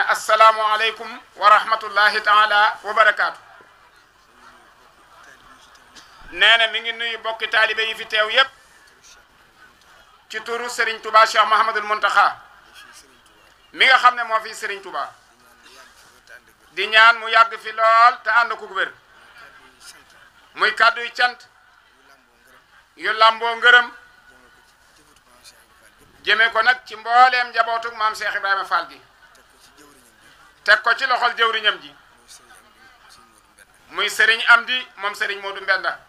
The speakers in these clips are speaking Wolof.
assalaamu aleykum wa rahmatullahi taala wa barakaatu. nee na mi ngi nuyu bokki taalibe yi fi teew yépp ci turu Serigne Touba Cheikh Mouhamadul Mountakha mi nga xam ne moo fi Serigne Touba di ñaan mu yàgg fi lool te ànd ku wér muy kàddu yu cant yu lamboo ngërëm jëme ko nag ci mbooleem njabootug maam Cheikh Ibrahima Fall gi teg ko ci loxol jëwriñam ji muy Serigne Amdi moom Serigne Modou Mbenda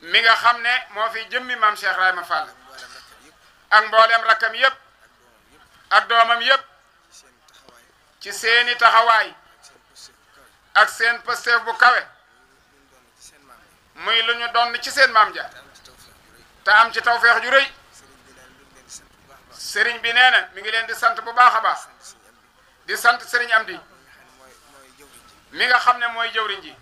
mi nga xam ne moo fi jëmmi maam Cheikh Ibrahima Fall ak mbooleem rakkam yépp ak doomam yépp ci seeni taxawaay ak seen pësteef bu kawe muy lu ñu doon ci seen maam ja te am ci tawfeex ju rëy Serigne bi nee na mi ngi leen di sant bu baax a baax di sant Serigne Amdi mi nga xam ne mooy jëwriñ ji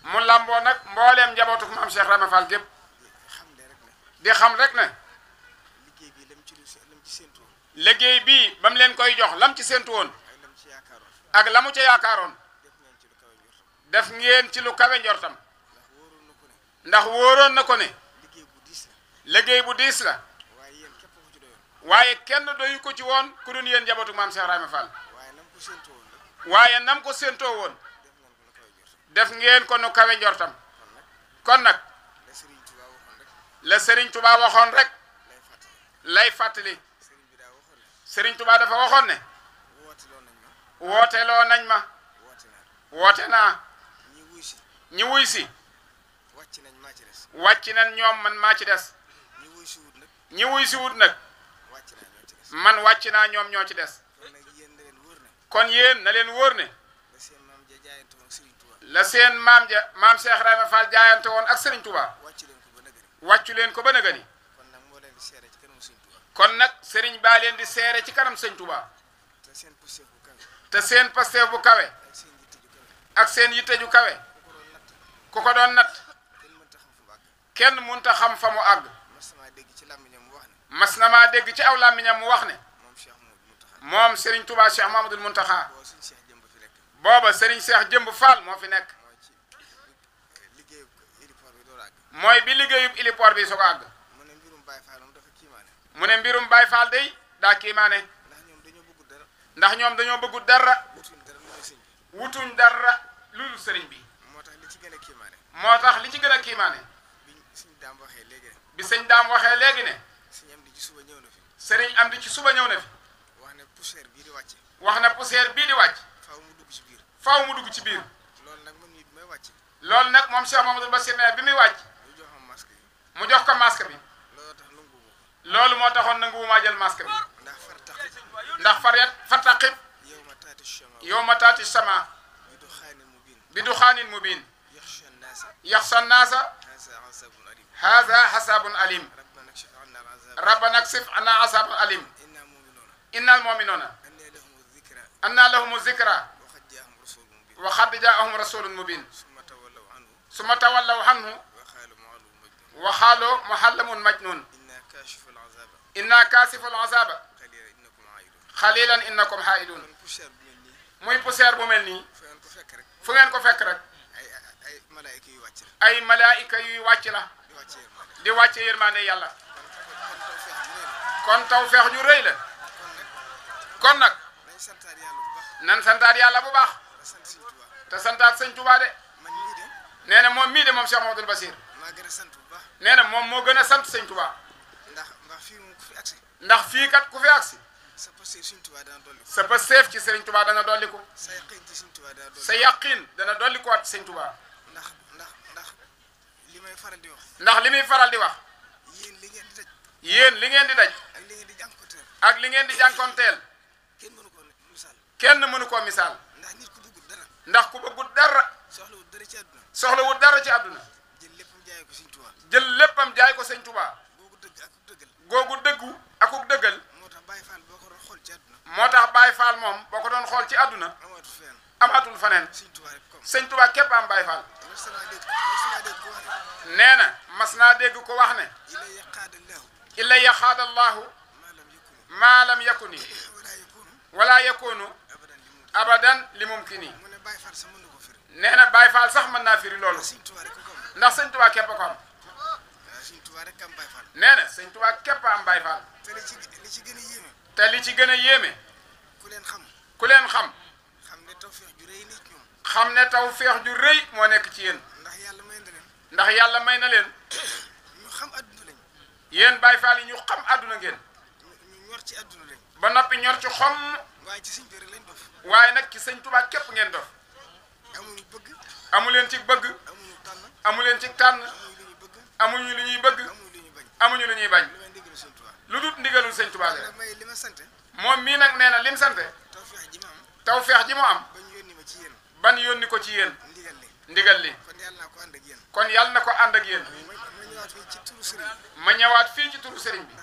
mu lamboo nag mbooleem njabootu maam Cheikh Ibrahima Fall gépp di xam rek ne liggéey bii ba mu leen koy jox lam ci séentu woon ak la mu ca yaakaaroon def ngeen ci lu kawe njortam ndax wóoroon na ko ne liggéey bu diis la waaye kenn doyu ko ci woon ku dun yéen njabootu maam Cheikh Ibrahima Fall waaye nam ko séentoo woon def ngeen ko nu kawe njortam kon nag la Serigne Touba waxoon rek lay fàttali Serigne Touba dafa waxoon ne wooteloo nañ ma woote naa ñi wuy si wàcc nañ ñoom man maa ci des ñi wuy si wut nag man wàcc naa ñoom ñoo ci des kon yéen na leen wóor ne la seen maam ja maam Cheikh Ibrahima Fall jaayante woon ak Serigne Touba wàccu leen ko ba nëgëni kon nag Serigne baa leen di seere ci kanam Serigne Touba te seen pasteef bu kawe ak seen yitte ju kawe ku ko doon nat kenn mënta xam fa mu àgg mas na maa dégg ci aw làmmiñam mu wax ne moom Serigne Touba Cheikh Mouhamadoul Mountakha booba Serigne Cheikh Jëmb Fall moo fi nekk mooy bi liggéeyub héliport bi su ko àgg mu ne mbirum Baye Fall day daa kiimaane ndax ñoom dañoo bëggu dara wutuñ dara lu Serigne bi moo tax li ci gën a kiimaane bi sëñ daam waxee léegi ne Serigne Amdi ci suba ñëw na fi wax ne poussière bii di wàcc faaw mu dugg ci biir loolu nag moom Cheikh Mamadou Bassir ne bi muy wàcc mu jox ko masque bi loolu moo taxoon nanguwumaa jël masque bi ndax fartaqib yawma taati sama bi duxaanin mubin yaxsha naasa haza hasabun alim rabbana ksif anna asabun alim innal mu'minuna anna lahumu zikra wa qad jaahum rasulun mubin summa tawallaw anhu wa qaalu muhallamun majnun inna kaasiful azaba xalilan innakum haa'idun muy poussière bu mel nii fu ngeen ko fekk rek ay malaayika yuy wàcc la di wàcce yërmande yàlla kon tawfeex ju rëy la kon nag nan santaat yàlla bu baax te santaat sëñ Touba de nee na moom mii de moom Cheikh Mamadou Bassir nee na moom moo gën a sant sëñ Touba ndax fii kat ku fi agsi sa pasteef ci sëriñ Touba dana dolliku sa yaqin dana dolliku waat sëñ Touba ndax li muy faral di wax yéen li ngeen di daj ak li ngeen di jànkonteel kenn mënu koo misaal ndax ku bëggut dara soxlawut dara ci àdduna jël léppam jaay ko sëñ Touba googu dëggu akuk dëggal moo tax Baye Fall moom boo ko doon xool ci àdduna amaatul faneen sëñ Tuubaa képp am Baye Fall nee na mas naa dégg ko wax ne illa yaxaada allahu maa lam yakuni wala yakunu abadan li mumkini nee na Baye Fall sax mën naa firi loolu ndax sëñ Tuubaa képp ko am nee na sëñ Tuubaa képp am Baye Fall te li ci gën a yéeme ku leen xam xam ne tawfeex ju rëy moo nekk ci yéen ndax yàlla may na leen yéen Baye Fall yi ñu xam àdduna ngeen ba noppi ñor ci xom waaye nag ci sëñ Tuubaa képp ngeen dof amu leen ci bëgg amu leen ci tànn amuñu lu ñuy bëgg amuñu lu ñuy bañ lu dul ndigalul sëñ Tuubaa la moom mii nag nee na lim sante tawfeex ji mu am ban yónni ko ci yéen ndigal li kon yàlla na ko ànd ak yéen ma ñëwaat fii ci turu sëriñ bi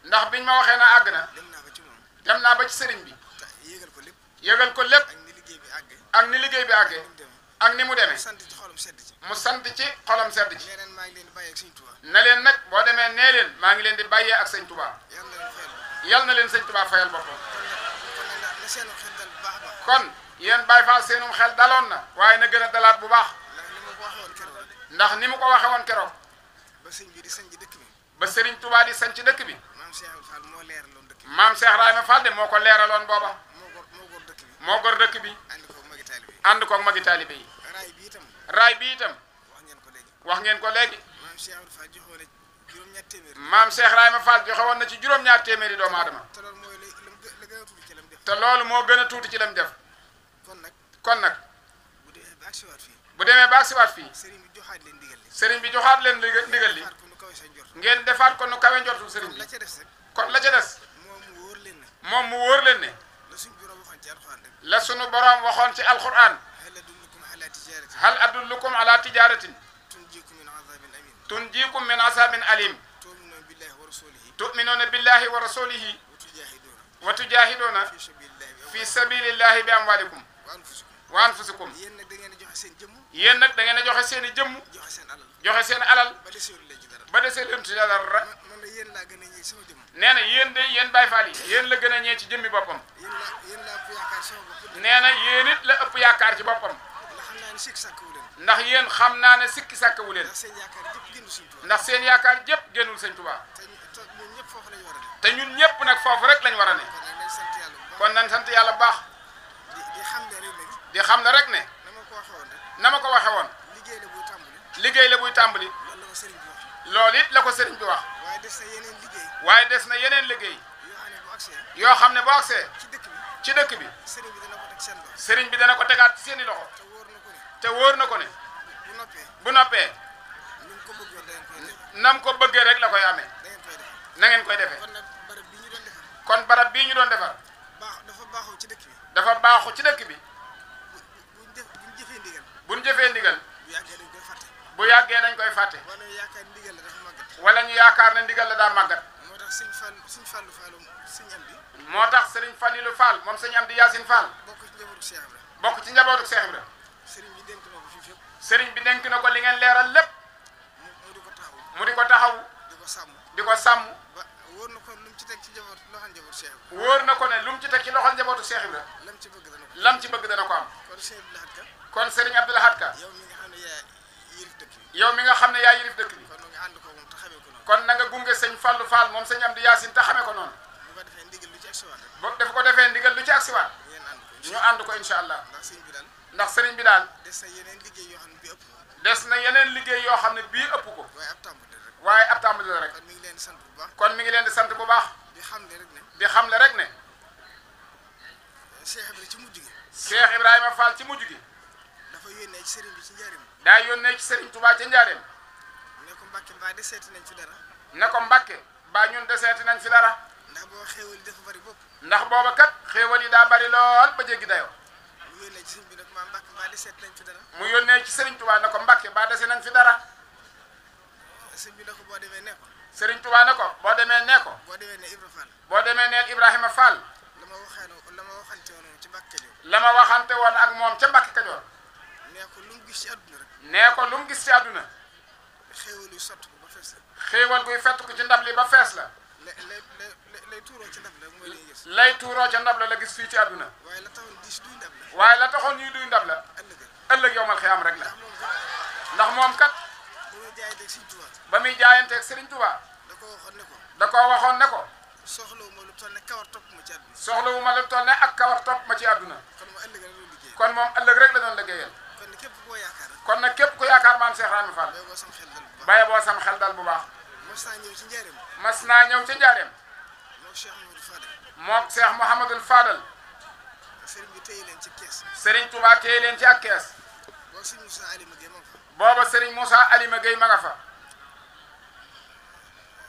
ndax biñ ma waxee na àgg na dem naa ba ci sëriñ bi yëgal ko lépp ak ni liggéey bi àggee ak ni mu demee mu sant ci xolam sedd ci na leen nag boo demee nee leen maa ngi leen di bàyyee ak sëñ Tuubaa yal na leen sëñ Tuubaa fayal boppam kon yéen Baye Fall seenum xel daloon na waaye na gën a dalaat bu baax ndax ni mu ko waxe woon keroog ba sëriñ Tuubaa di sanc dëkk bi maam Cheikh Ibrahima Fall de moo ko leeraloon booba moo gor dëkk bi ànd koog magi taalibe yi raay bi itam wax ngeen ko léegi maam Cheikh Ibrahima Fall joxe woon na ci juróom-ñaar téeméeri doomu aadama te loolu moo gën a tuuti ci lam def kon nag bu demee ba agsiwaat fii sëriñ bi joxaat leen ndigal li ngeen defaat ko nu kawe njortul sëriñ bi kon la ca des moom mu wóor leen ne la sunu borom waxoon ci alquran hal adullukum ala tijaratin tunjikum min azabin alim tu'minuna billahi wa rasulihi wa tujahiduna fi sabilillahi bi amwalikum wa anfusikum yéen nag da ngeen a joxe seen i jëmm joxe seen alal ba desee leen ci dara nee na yéen de yéen Baye Fall yi yéen la gën a ñee ci jëmmi boppam nee na yéen it la ëpp yaakaar ci boppam ndax yéen xam naa ne sikki sàkkawu leen ndax seen yaakaar jëpp génnul sëñ Tuubaa te ñun ñëpp nag foofu rek lañ war a ne kon nañ sant yàlla bu baax di xam ne rek ne na ma ko waxe woon liggéey la buy tàmbali loolu it la ko sëriñ bi wax waaye des na yeneen liggéey yoo xam ne boo agsee ci dëkk bi sëriñ bi dana ko tegaat ci seeni loxo te wóor na ko ne bu noppee nam ko bëggee rek la koy amee na ngeen koy defee kon barab bii ñu doon defar dafa baaxu ci dëkk bi buñ jëfee ndigal bu yàggee dañ koy fàtte wala ñu yaakaar ne ndigal la daa màggat moo tax sëriñ Falilou Fall moom sëñ Amdi Yaasin Fall bokk ci njabootu Cheikh Ibra sëriñ bi dénk na ko li ngeen leeral lépp mu di ko taxaw di ko sàmm wóor na ko ne lu mu ci teg ci loxol njabootu Cheikh Ibra lam ci bëgg dana ko am kon sëriñ Abdou Lahad Ka yow mi nga xam ne yaa yilif dëkk bi kon na nga gunge sëñ Fallou Fall moom sëñ Amdi Yaasin te xamee ko noonu boo def ko defee ndigal lu ci agsiwaat ñu ànd ko incha allah ndax sëriñ bi daal des na yeneen liggéey yoo xam ne bii ëpp ko waaye ab tàmbali la rek kon mi ngi leen di sant bu baax di xam le rek ne Cheikh Ibrahima Fall ci mujj gi daa yónnee ci sëriñ Touba ca Njaareem ne ko Mbàkke ba ñun deseeti nañ fi dara ndax booba kat xéewal yi daa bari lool ba jéggi dayoo mu yónnee ci sëriñ Touba ne ko Mbàkke ba dese nañ fi dara sëriñ Touba ne ko boo demee ne ko boo demee neel Ibrahima Fall la ma waxante woon ak moom ca Mbàkke Kajoor nee ko lu mu gis ci àdduna rek nee ko lu mu gis ci àdduna xéewal yu sotti ko ba fees la xéewal guy fett ko ci ndab li ba fees la lay tuuroo ci ndab la mooy lay gis lay tuuroo ca ndab la gis fii ci àdduna waaye la taxoon diis duy ndab la waaye la taxoon ñuy duy ndab la ëllëg yowmal xiyaam rek la ndax moom kat ba muy jaayanteeg Serigne Touba da koo waxoon ne ko soxlawuma lu toll ne kawar topp ma ci àdduna soxlawuma lu toll ne ak kawar topp ma ci àdduna kon moom ëllëg rek la doon liggéeyal kon nag képp ku yaakaar maam Cheikh Rahma Fall baye boo sam xel dal bu baax mas naa ñëw ci njaareem moom Cheikh Mouhamadul Fadal Serigne Touba téye leen ci ak kees booba Serigne Moussa Alima Gueye ma nga fa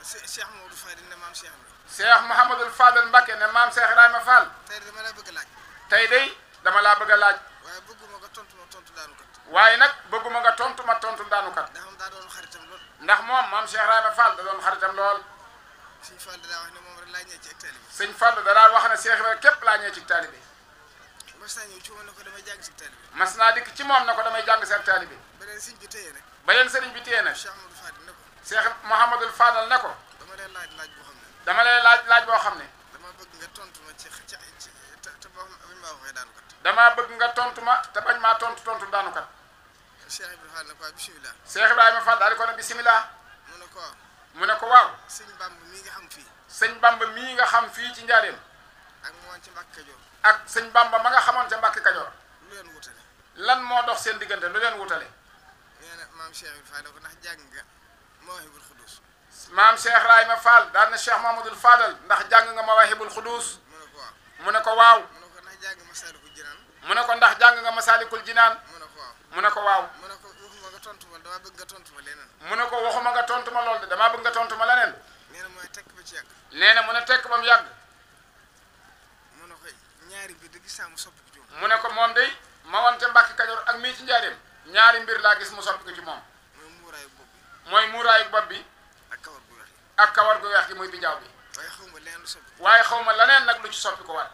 Cheikh Mouhamadou Fadal ne maam Cheikh Cheikh Mouhamadul Fadal Mbacké ne maam Cheikh Rahma Fall tey dama laa bëgg a laaj tey day dama laa bëgg a laaj waaye bëgguma nga tontu ma tontu daanu kat waaye nag bëgguma nga tontu ma tontu daanu kat ndax moom daa doon xaritam lool ndax moom maam Cheikh Rahma Fall da doon xaritam lool Sëñ Fall daa wax ne moom rek laa ñëw ci ak taalibe Sëñ Fall da daan wax ne Cheikh Ibrahima képp laa ñëw ci taalibe mas naa ñëw ci moom ne ko damay jàng si taalibe mas naa dikk ci moom na ko damay jàng seen taalibe ba leen sëñ bi téye nag ba leen sëriñ bi téye nag Cheikh Mouhamadou Fadil ne ko Cheikh Mouhamadul Fadal ne ko dama lay laaj laaj boo xam ne dama lay laaj boo xam ne dama bëgg nga tontu ma ci te bañ maa waxee daanu kat damaa bëgg nga tontu ma te bañ maa tontu daanu kat Cheikh Ibrahima Fall ne ko bisimilah Cheikh Ibrahima Fall daal di ko ne bisimilah mu ne ko waaw mu ne ko waaw sëñ Bamba mii nga xam fii sëñ Bamba mii nga xam fii ci njaareem ak mu woon ci Mbàkke Kajoor ak sëñ Bamba ma nga xamoon ca Mbàkke Kajoor lu leen wutale lan moo dox seen diggante lu leen wutale nee na maam Cheikh Ibrahima Fall ne ko ndax jàng nga Mawahibul Xudus maam Cheikh Rahma Fall daan na Cheikh Mamadou Fadal ndax jàng nga Mawahibul Xudus mu ne ko waaw mu ne ko waaw mu ne ko ndax jàng Masaalikul Jinaan mu ne ko ndax jàng nga Masaalikul Jinaan mu ne ko waaw mu ne ko waaw mu ne ko waxuma nga tontu ma dama bëgg nga tontu ma leneen mu ne ko waxuma nga tontu ma lool de damaa bëgg nga tontu ma leneen nee na mooy tekk ba ci yàgg nee na mu ne tekk ba mu yàgg mu ne ko ñaari mbir de gis naa mu soppi ko ci moom mu ne ko moom day ma wante Mbàkke Kajoor ak mii ci njaareem ñaari mbir laa gis mu soppi ko ci moom mooy muuraayu bopp bi mooy muuraayu bopp bi ak kawar gu weex ak kawar gu weex gi muy bijaaw bi waaye xaw ma leneen lu soppi waaye xaw ma leneen nag lu ci soppi ko waat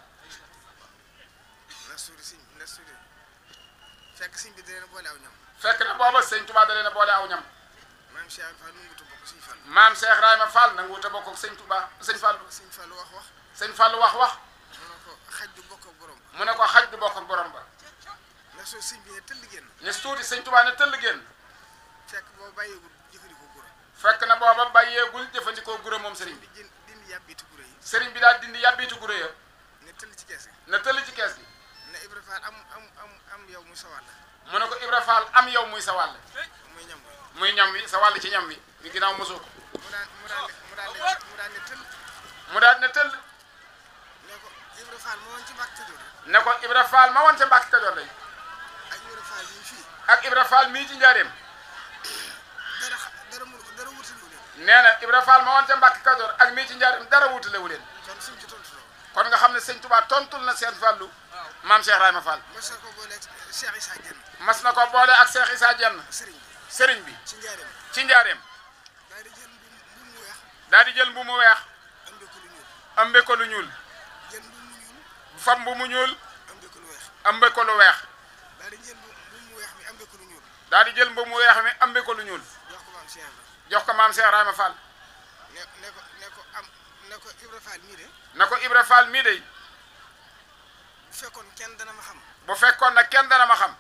na suudi fekk sëñ bi da leen boole aw ñam fekk na booba sëñ Touba da leen a boole aw ñam maam Cheikh Fall nu ngutu bokk sëñ Fall maam Cheikh Rahma Fall nangu wut a bokk ak sëñ Touba sëñ Fall sëñ Fall wax sëñ Fall wax mu ne ko xaj du bokk ak borom mu ne ko xaj du bokk ak borom ba na soo sëñ bi ne tëll génn ne tuuti sëñ Touba ne tëll génn fekk boobu bàyyeegul jëfandikoo gura fekk na booba bàyyeegul jëfandikoo gura moom sëriñ bi dindi yàbbiiti gura yi sëriñ bi daal dindi yàbbiitu gura ya ne tëll ci kees gi ne tëll ci kees gi ne Ibra Fall am yow muy sa wàll mu ne ko Ibra Fall am yow muy sa wàll muy ñam muy ñam wi sa wàll ci ñam wi mi ginnaaw mosoo ko mu daan ne tëll mu daal ne tëll ne ko Ibra Fall ma woon ci Mbàkke Kajoor ne ko Ibra Fall ma woon ca Mbàkke Kajoor day ak Ibra Fall yi fii ak Ibra Fall mii ci njaareem dara wutalewu leen nee na Ibra Fall ma woon ca Mbàkke Kajoor ak mii ci njaareem dara wutalewu leen kon suñ ci tontu loolu kon nga xam ne sëñ Touba tontul na seen Fallu maam Cheikh Rahma Fall mas na ko boole Cheikh Issa Dieng mas na ko boole ak Cheikh Issa Dieng sëriñ bi ci njaareem ci njaareem daal di jël mbuum mu weex daal di jël mbu mu weex ambe ko lu ñuul ambe ko lu ñuul jël mbuum mu ñuul fam mbu mu ñuul ambe ko lu weex ambe ko lu weex daal di jël mbuum mu weex mi ambe ko lu ñuul daal di jël mbu mu weex mi ambe ko lu ñuul jox ko maam Cheikh jox ko maam Cheikh Rahma Fall ne ko Ibra Fall mii de na ko Ibra Fall mii de bu fekkoon kenn dana ma xam bu fekkoon nag kenn dana ma xam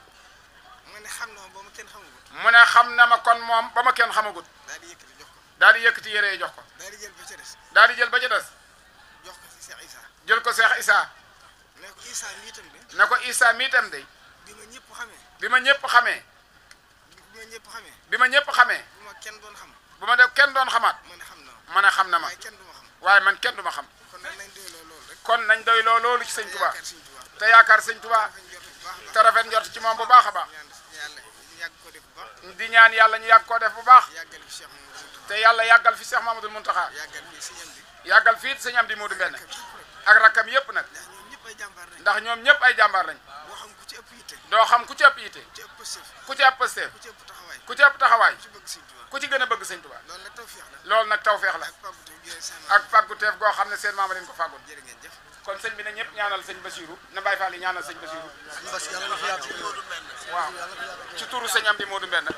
mu ne xam na ma ba ma kenn xamagut mu ne xam na ma kon moom ba ma kenn xamagut daal di yëkkati jox ko daal di yëkkati yére yi jox ko daal di jël ba ca des daal di jël ba ca des jox ko ci Cheikh Issa jël ko Cheikh Issa ne ko Issa mii itam de ne ko Issa mii itam de bi ma ñëpp xamee bi ma ñëpp xamee bi ma ñëpp xamee bi ma ñëpp xamee bu ma kenn doon xam bu ma def kenn doon xamaat ma ne xam na ma ma ne xam na ma waaye kenn du ma xam waaye man kenn du ma xam kon nag nañ doyloo loolu rek kon nañ doyloo loolu ci sëñ Touba yaakaar sëñ Touba te yaakaar sëñ Touba te rafet njort ci moom bu baax a baax yàlla yàgg ko def bu baax di ñaan yàlla ñu yàgg koo def bu baax yàggal fi Cheikh Mamadou te yàlla yàggal fi Cheikh Mamadou Mountakha yàggal fi sëñ Amdi yàggal fii sëñ Amdi Modou Mbène ak rakkam yëpp nag ndax ñoom ñëpp ay jàmbaar lañ ndax ñoom ñëpp ay jàmbaar lañ boo xam ku ci ëpp yitte doo xam ku ci ëpp yitte ku ci ëpp pëstef ku ci ëpp pësteef ku ci ëpp taxawaay ku ci ëpp taxawaay ku ci bëgg sëñ Touba ku ci gën a bëgg sëñ Touba loolu nag tawfeex la loolu nag tawfeex la ak pàggute gi ak fàgguteef goo xam ne seen maama leen ko fàggul jërë ngeen jëf kon sëñ bi ne ñëpp ñaanal sëñ Basiru na Baye Fall yi ñaanal sëñ Basiru waaw ci turu sëñ Amdi Modou Mbène